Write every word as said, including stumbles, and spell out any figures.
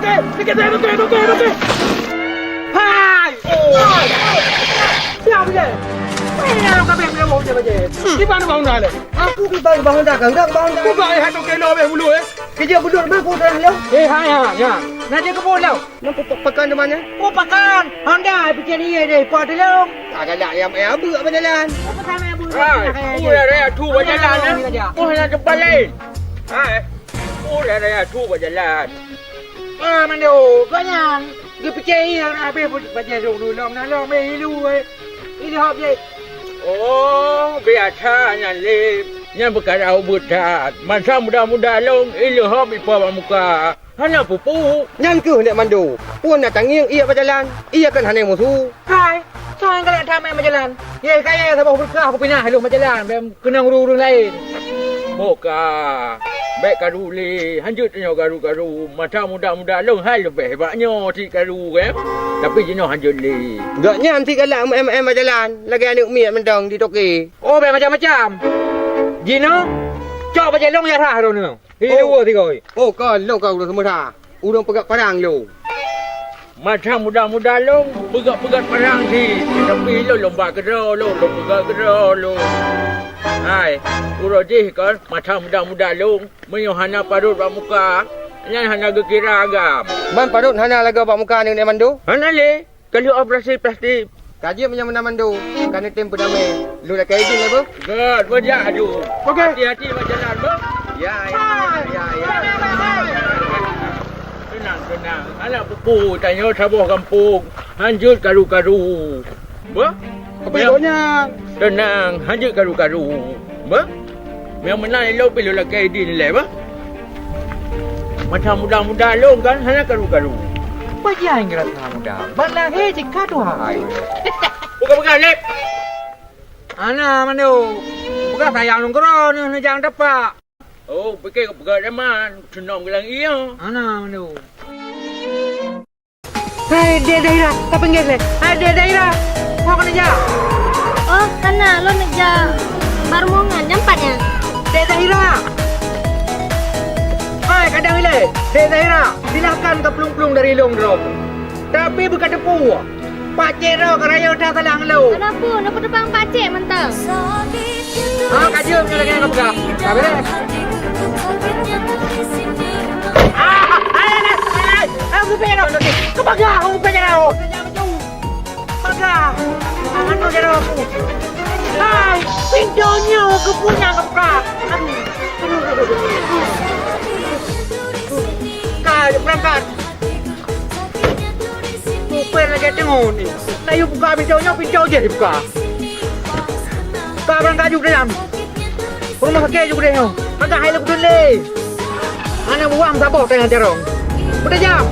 Eh, sikit, sikit, sikit, sikit. Hai! Oh! Siap je. Mana lo kabeh bela bau je baje? Di mana bau dah le? Aku di bau bau dah kan, dah bau dah. Buka eh, satu kilo beh bulu eh. Kerja betul beh, aku dah lo. Eh, hai, hai, ya. Nanti ke pulau. Nak pe-, pe-, pekan di mana? Oh, pekan. Honda bikin iya deh, Pak Telung. Tak galak yang eh, abu apa jalan? Apa sama abu? Hai, udah raya tu buat jalan eh. Oh, nak tempat lain. Hai. Oh, raya tu buat jalan. Ah, Mando, kau nyan geupike iya na habéh bajèe lôn, lôn na lôn mé ilu, eh. Ilu hop jih. Oh, biasa nyan lé. Nyan peukara ubeuet that. Masa muda-muda lôn, ilu hop ipo bak muka. Hana pupu. Nyan keuh Nek Mando. Pun na tangieng iya bak jalan. Iya kan hana musu. Hai, soe nyang galak that meujalan? Ye, kaya saboh beukah peupinah lôn meujalan, bèk keunong ureueng-ureueng laén. Boh ka, bèk karu lé, hanjeuet tanyoe karu-karu. Masa muda-muda lôn hai leubeh bak nyoe cit karu, kan? Tapi jinoe hanjeuet lé. Gobnyan cit galak meu'èn-meu'èn meujalan, lagèe aneuk miet mantong di toke. Oh, bèk macam-macam. Jinoe, cok bajèe lôn jak rhah droeneuh. Hi, oh. Dua tiga, oi. Oh, kon lôn ka ureueng seumeusa. Ureueng peugöt parang lôn. Masa muda-muda lôn peugöt-peugöt parang cit, tapi lôn lôn ba keudroe lôn, lôn peugöt keudroe lôn. Hai, uroe jih kon masa muda-muda lôn, meunyoe hana padot bak muka, nyan hana geukira agam. Man padot hana lagèe bak muka nyoe Nek Mando? Hana lé. Ka lheueh operasi plastik. Ka jeuet meunyoe meunan Mando, ka neutem peudamé. Lôn lakèe idin lé beuh. Gèt, beujak aju. Oke. Hati-hati bak jalan, beuh. Ya, ya, ya, ya. Teunang, teunang. Aneuk pupu, tanyoe saboh gampông. Hanjeuet karu-karu. Beuh? Apa ya? Teunang, hanjeuet karu-karu. Beuh? Nyang meunan ilôn pih lôn lakèe idin lé, bah. Masa muda-muda lôn kan hana karu-karu. Pajan kira teuh muda, ban lahé jih ka tuha hai. Bukan-bukan, Lép. Hana, Mando. Peugah sayang lôn keudroe neuh neujang tapak. Oh, pike peugah jaman, seunong geulang iya. Hana, Mando. Hai, Dek Zahira, ka pinggir lé. Hai, Dek Zahira, ho keuneuk jak? Oh, kana lôn neuk jak bak rumoh nyan, nyan pat nyan. Dek Zahira! Hai, kadang ilée, Dek Zahira, silakan ka plueng-plueng dari lôn droe. Tapi beuka teupeu, pakcik droe ka rayeuk that salah ngon lôn. Kenapa? Napa teupang pakcik mantong? Ha, ka jeuem nyoe lagèe nyan ka peugah. Ka beureh. Ah, hai, hai, hai, hai, hai, bukan jaroe. Keu bagah, bukan jaroe. Bagah. Jangan kau jaroe aku. Hai, pintoe nyoe keupeue nyang ka buka. Aduh. Aduh, aduh, aduh, aduh. Ka, beurangkat. Peue lagèe teungoh ni. Layue buka pintoe nyoe, pintoe jih dibuka. Ka beurangkat ju dalam. Rumoh sakét ju nyoe. Agak hai leubeutôi lé. Hana buang saboh tangan carông. Beutajam.